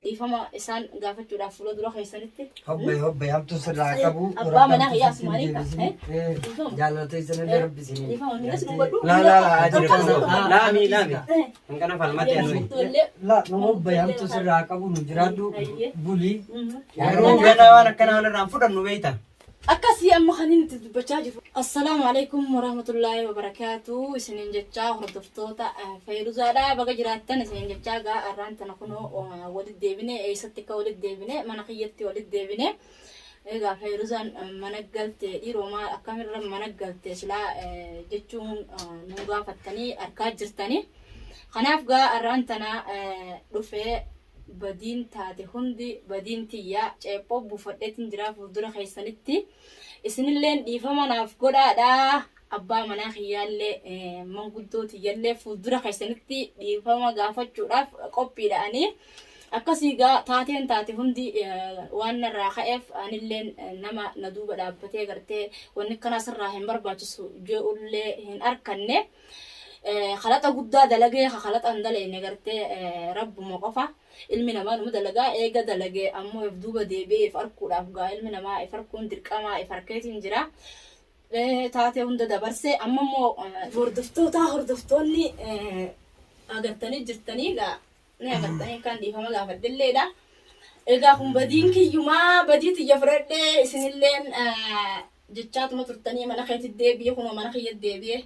Dhiifama isaan gaafachuudhaaf fuula dura keessanitti. Hobbee hobbee hamtuu sirraa haa qabu. Abbaa manaa kiyyaa asumaanii ka. Dhiifama. Jaallatee isinillee rabbi isinii. Dhiifama miilas dubbadhu. Laa laa laa ajira laami laami. Kan kana falmate anui. La nu hobbee hamtuu sirraa haa qabu nu jiraadhu bulii. Garuu gana waan akkanaa walirraan fudhannu beeyta. Akkasii amma kan inni itti dubbachaa jiru. Assalaamu alaikum warahmatullaahi wabarakaatu isiniin jechaa hordoftoota Fayruzaadha baga jiraattan isiniin jechaa gaa arraan tana kunoo walitti deebine eessatti akka walitti deebine mana kiyyatti walitti deebine egaa Fayruzaan mana galte dhiiroo maal akkamirra mana galte silaa jechuun nu gaafattanii arkaa jirtanii kanaaf gaa arraan tana dhufee badiin taate hundi badiin tiyya ceephoo buufadheetin jira fuuldura keessanitti isinilleen dhiifama naaf godhaadha abbaa manaa kiyyaallee manguddoo tiyyallee fuuldura keessanitti dhiifama gaafachuudhaaf qophiidha ani akkasii gaa taateen taate hundi waan narraa ka'eef anilleen nama na duuba dhaabbatee gartee wanni akkanaa sirraa hin barbaachisu je'ullee hin arkanne. Kalaxa guddaa dalagee ka kalaxa hin dalayne gartee rabbuma qofa ilmi namaa numa dalagaa eega dalagee ammoo if duuba deebi'ee if arkuudhaaf gaa ilmi namaa if arkuun dirqamaa if arkeetiin jira. Taatee hunda dabarsee amma immoo hordoftoota hordoftoonni agartanii jirtanii gaa ni agartanii kan dhiifama gaafadhelleedha. Egaa kun badiin kiyyumaa badii tiyya fudhadhee isinilleen jechaatuma turtanii mana keetti deebi'e kunoo mana kiyya deebi'e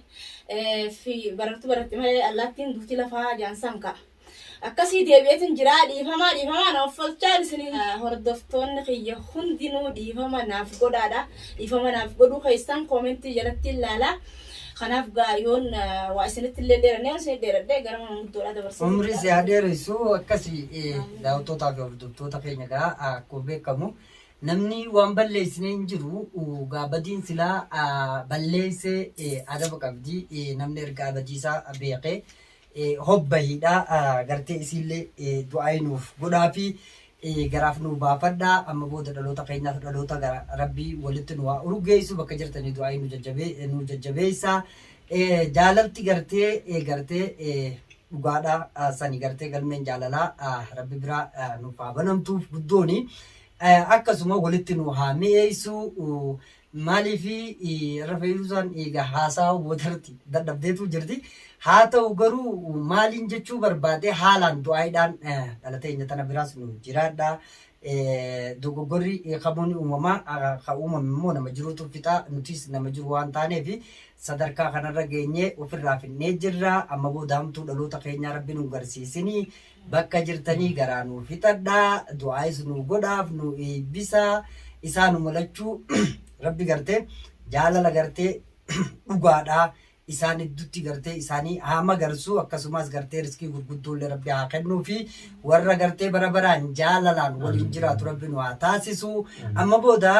fi barartu baratti malee allaattiin duuti lafaa jaansan ka'a. Akkasii deebi'eetin jira dhiifamaa dhiifamaa na offolchaan isin hordoftoonni kiyya hundinuu dhiifama naaf godhaadha. Dhiifama naaf godhuu keessan koomentii jalatti ilaala. Kanaaf gaa yoon waa isinitti illee dheeranne yoon isin dheeradhe gara manguddoodhaa dabarsee. Umrii si haa dheeressu akkasii daawwattootaa fi hordoftoota keenya gaa akkuma beekamu Namni waan balleessine hin jiru gaa badiin silaa balleesse adaba qabdi namni erga badiisaa beekee hobbahiidha gartee isiillee du'aayii nuuf godhaafi garaaf nuu baafadha amma booda dhaloota keenyaaf dhaloota gara rabbii walitti nu haa urgeessu bakka jirtanii du'aayii nu jajjabee nu jajjabeessa jaalalti gartee gartee dhugaadha sani gartee galmeen jaalalaa rabbi biraa nuuf haa banamtuuf guddooni. Akkasuma walitti nu haa mi'eessu. Maaliif irra Feyruzaan eega haasaa boodarratti dadhabdeetu jirti. Haa ta'u garuu maaliin jechuu barbaade haalaan du'aayiidhaan dhala teenya tana biraas nu jiraadha. Dogoggorri kamuu ni uumama. Ka uumame immoo nama jiruutu fixa. Nutis nama jiru waan taaneef sadarkaa kanarra geenyee ofirraa finnee jirra. Amma booda hamtuu dhaloota keenyaa rabbi nu garsiisini. Bakka jirtanii garaa nuu fixadhaa du'aayis nuu godhaaf nuu eebbisaa isaanuma lachuu rabbi gartee jaalala gartee dhugaadhaa isaan iddutti gartee isaanii haa magarsu akkasumas gartee riskii gurguddoollee rabbi haa kennuufi warra gartee bara baraan jaalalaan waliin jiraatu rabbi nu haa taasisu amma booda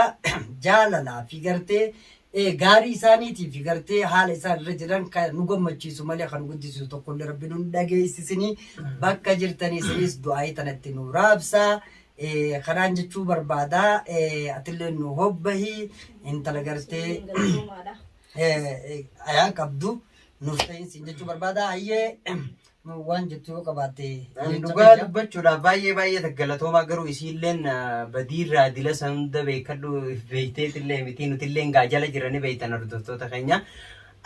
jaalalaa fi gartee Gaarii isaaniitii fi gartee haala isaan irra jiran kan nu gammachiisu malee kan nu gaddisiisu tokkollee rabbi nu hin dhageessisinii bakka jirtanii isinis du'aayii tanatti nu raabsaa. Kanaan jechuu barbaada. Atillee nu hobbahi intala gartee Galatoomaadha. ayaa qabdu nuuf ta'in siin jechuu barbaada. Hayyee waan jettu yoo qabaatte Ani jecha dhugaa kiyya. dubbachuudhaaf baay'ee baay'ee takka galatoomaa garuu isiilleen badiirraa dila san hunda beekadhu if beekteetillee miti nutilleen gaa jala jirani beektan hordoftoota keenya.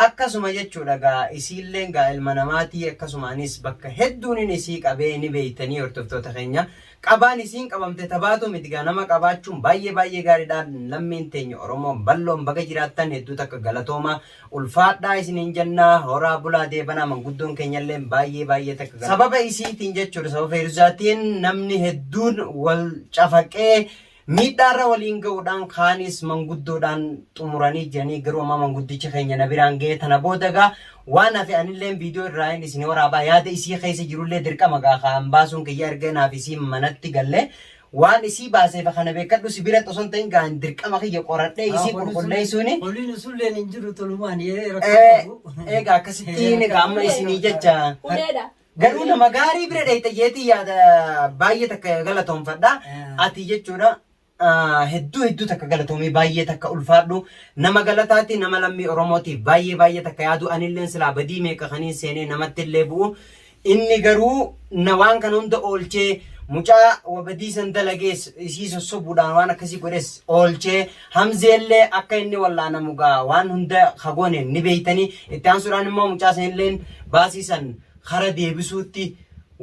Akkasuma jechuudha gaa isiilleen gaa ilma namaatii akkasuma anis bakka hedduunin isii qabee ni beektanii hordoftoota keenya. Qabaan isiin qabamte tabaatu miti gaa nama qabaachuun baay'ee baay'ee gaariidha lammiin teenya Oromoon bal'oon baga jiraattan hedduu takka galatoomaa. Ulfaadhaa isiniin jenna horaa bulaa deebanaa manguddoon keenyalleen baay'ee baay'ee takka gara. Sababa isiitiin jechuudha sababa Feeruzaatiin namni hedduun wal cafaqee miidhaarra waliin ga'uudhaan kaanis manguddoodhaan xumuranii jiranii garuu ammaa manguddichi keenya na biraan ga'ee tana booda gaa waan hafe anilleen viidiyoo irraa hin isin waraabaa yaada isii keessa jirullee dirqama gaa kaan baasuun kiyya erga naaf isii manatti galle Waan isii baaseefa kana beekadhu si biratti osoo hin ta'in gaan dirqama kiyya qoradhee isii qulqulleessuuni. Oliin sulleen hin jiru tolumaan rakkoo qabu. Egaa akkasittiin egaa amma isinii jecha. Uleedha. Garuu nama gaarii bira dheeyta jeetii yaada baay'ee takka galatoomfadha. Ati jechuudha hedduu hedduu takka galatoomii baay'ee takka ulfaadhu. Nama galataati nama lammii Oromootiif baay'ee baay'ee takka yaadu anilleen silaa badii meeqa kaniin seenee namatti illee bu'u. Inni garuu na waan kana hunda oolchee Mucaa wabadii san dalagees isii sossobuudhaan waan akkasii godhes oolchee Hamzeellee akka inni wallaanamu gaa waan hunda kagoone ni beeytanii. Itti aansuudhaan immoo mucaa sanilleen baasii san kara deebisuutti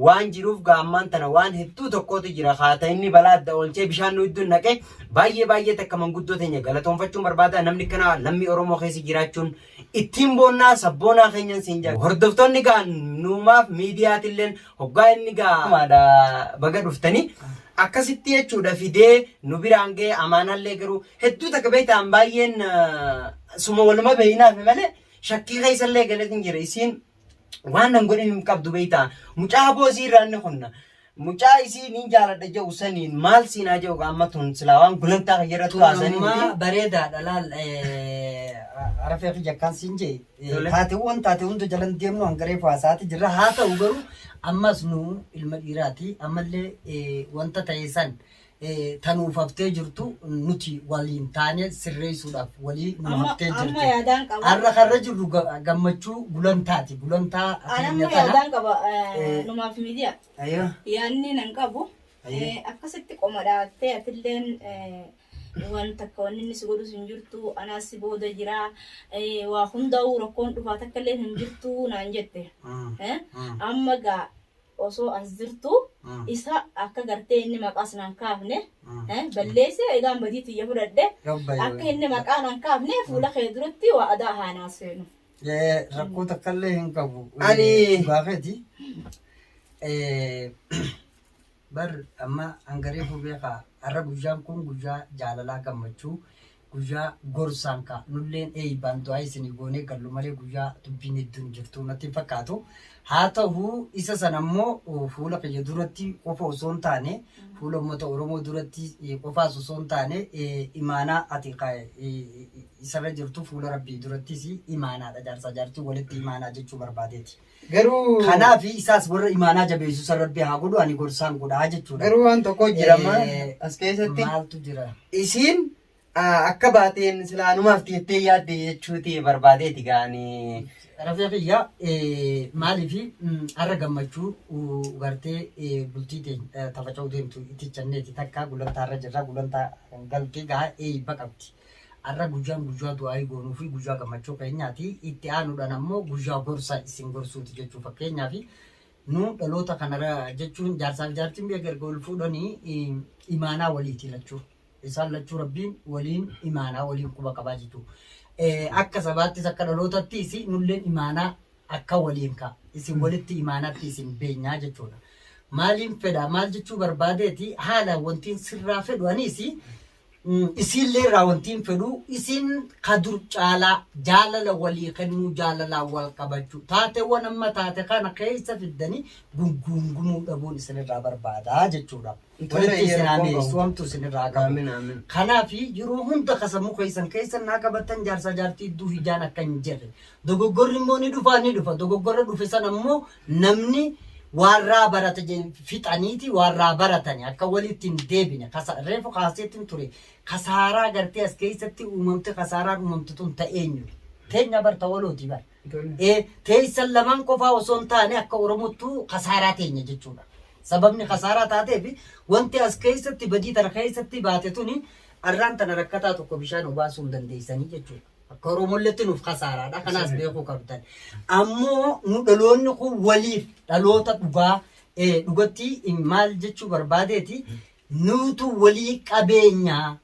waan jiruuf gaa ammaan tana waan hedduu tokkootu jira kaata inni balaa adda oolchee bishaan nu idduun naqe baay'ee baay'ee takka manguddoo teenya galatoonfachuun barbaada. Namni kana lammii Oromoo keessa jiraachuun ittiin boonnaa sabboonaa keenyan siin jaa. Hordoftoonni gaa nuumaaf miidiyaatilleen hoggaa inni gaa maadha baga dhuftanii akkasitti jechuudha fidee nu biraan ga'e. Amaanaallee garuu hedduu takka beektaan baay'een suma waluma beeynaaf malee shakkii keessallee galeetiin jira. Isiin waan nan godhin hin qabdu beektaa, mucaa aboo isii irraa inni kunna mucaa isii niin jaaladha jedhu saniin maal siin haa jedhu. Amma tun silaa waan gulantaa kan jedhatu haasanii Amma miti. Bareedaadha laal, arafee kiyya akkaan siin jee Tole. Taateewwan taate hunda jalan deemnu hangaree faasaati jirra. Haa ta'u garuu ammas nu ilma dhiiraati, ammallee wanta ta'e san tanuuf haftee jirtu nuti waliin taane sirreessuudhaaf walii nu Amma haftee amma jirti. yaadaan qaba. Har'a karra jirru gammachuu gulantaati. Gulantaa An amma keenya tana. yaadaan qaba numaaf miidiyaa. Ayyoo. Yaadni nan qabu Ayyee. Akkasitti qoma dhaattee atilleen waan takka wanni inni si godhus hin jirtu, anaas si booda jira, waa hundaa'uu rakkoon dhufaa takka illee hin jirtu naan jette. Amma gaa osoo as jirtu isa akka gartee inni maqaas naan kaafne balleesse, egaan badii tiyya fudhadhe, akka inni maqaa naan kaafne fuula kee duratti waa adaa haanaa seenu. Rakkoo takkallee hin qabu. Dhugaa keeti. Bar amma hangaree beekaa, har'a guyyaan kun guyyaa jaalalaa, gammachuu, guyyaa gorsaan ka nulleen eeybaan du'aa isinii goonee gallu malee guyyaa dubbiin hedduun jirtu natti hin fakkaatu. Haa ta'u, isa sana immoo fuula kiyya duratti qofa osoo hin taane, fuula uummata Oromoo duratti qofaas osoo hin taane, imaanaa ati isarra jirtu fuula Rabbii durattis imaanaadha. Jaarsaa jaartii walitti imaanaa jechuu barbaadeeti. Garuu Kanaaf isaas warra imaanaa jabeessu san Rabbi haa godhu, ani gorsaan godhaa jechuudha. Garuu waan tokko jira amma as keessatti. Maaltu jira? Isiin akka baateen silaa numaaf teettee yaadde jechuuti barbaadeeti gaanii. Rafee kiyya, maaliif har'a gammachuu gartee bultii teenya tafaca'uu deemtu itichanneeti takka gulantaa irra jirra, gulantaa galtee gaa eeyba qabdi. Har'a guyyaan guyyaa du'aayii goonuu fi guyyaa gammachuu keenyaati. Itti aanuudhaan ammoo guyyaa gorsa isin gorsuuti jechuu. Fakkeenyaaf nu dhaloota kanarra jechuun jaarsaa fi jaartiin biyya erga wal fuudhanii imaanaa waliiti lachuu. Isaan lachuu Rabbiin waliin imaanaa waliin quba qabaa jechuudha. Akka sabaattis akka dhalootattis nulleen imaanaa akka waliin ka isin walitti imaanaatti isin beenyaa jechuudha. Maaliin fedha, maal jechuu barbaadeeti, haala wantiin sirraa fedhu anis isiillee irraa wantiin fedhu isin ka dur caalaa jaalala walii kennuu, jaalalaan wal qabachuu, taateewwan amma taate kana keessa fiddanii gunguungumuu dhabuun isinirraa barbaadaa jechuudha. Tole, Walitti isin haa yeroo mi'eessu, qabu. hamtuu isinirraa qabu. Amiin amiin. Kanaaf yeroo hunda ka sammuu keessan keessa naa qabattan jaarsaa jaartii idduu hijaan akka hin jirre. Dogoggorri immoo ni dhufa, ni dhufa. Dogoggorra dhufe sana immoo namni waarraa barata fixaniiti waarraa baratani akka walitti hin deebine. Reefu kaaseetiin ture. Kasaaraa gartee as keessatti uumamte, kasaaraan uumamte tun ta'eenyu. Teenya barta walooti bar. Teessan lamaan qofaa osoo hin taane akka Oromottuu kasaaraa teenya jechuudha. Sababni kasaaraa taateef wanti as keessatti badii tana keessatti baate tuni arraan tana rakkataa tokko bishaan obaasuu hin dandeessanii jechuudha. Akka Oromolletti nuuf kasaaraadha. Kanaas beekuu qabdan. Ammoo nu dhaloonni kun waliif dhaloota dhugaa, dhugatti maal jechuu barbaadeeti, nuutu walii qabeenyaa.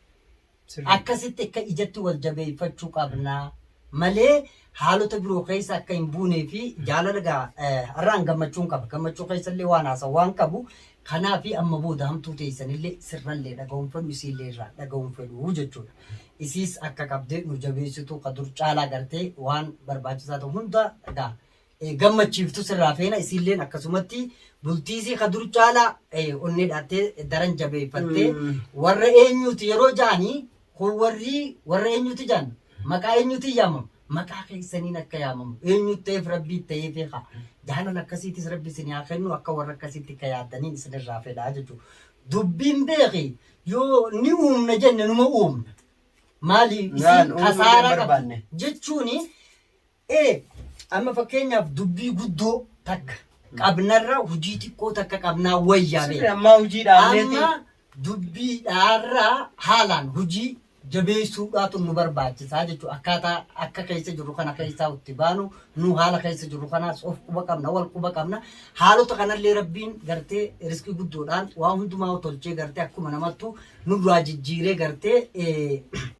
Akkasitti akka ijatti wal jabeeffachuu qabna malee haalota biroo keessa akka hin buunee fi jaalala gaa har'aan gammachuun qaba. Gammachuu keessallee waan haasa'u waan qabu. Kanaaf amma booda hamtuu teessanillee sirrallee dhaga'uun fedhu, isiillee irraa dhaga'uun fedhu jechuudha. Isiis akka qabdee nu jabeessitu, ka dur caalaa gartee waan barbaachisaa ta'u hunda gaa gammachiiftu sirraa feena. Isiilleen akkasumatti bultiisii ka dur caalaa onnee dhaattee daran jabeeffattee warra eenyuuti yeroo ja'anii kun warri warra eenyuuti ja'an maqaa eenyuuti yaamamu, maqaa keessaniin akka yaamamu eenyu ta'eef Rabbii ta'eef haa jaalala akkasiitis Rabbi isin haa kennu, akka warra akkasiitti akka yaaddaniin isinirraa fedhaa jechuudha. Dubbiin beeki, yoo ni uumna jenne numa uumna. Maali Naan isiin uumuu hin kasaaraa qabdi barbaanne. jechuuni. Amma fakkeenyaaf dubbii guddoo takka qabnarra hujii xiqqoo takka qabnaa wayyaa Sirri beeka. ammaa hojii dhaabneeti. Amma dubbiidhaarraa haalaan hujii jabeessuudhaatu nu barbaachisaa jechuudha. Akkaataa akka keessa jirru kana keessaa itti baanu nu haala keessa jirru kanaas of quba qabna wal quba qabna. Haalota kanallee rabbiin gartee riskii guddoodhaan waa hundumaa tolchee gartee akkuma namattu nurraa jijjiiree gartee.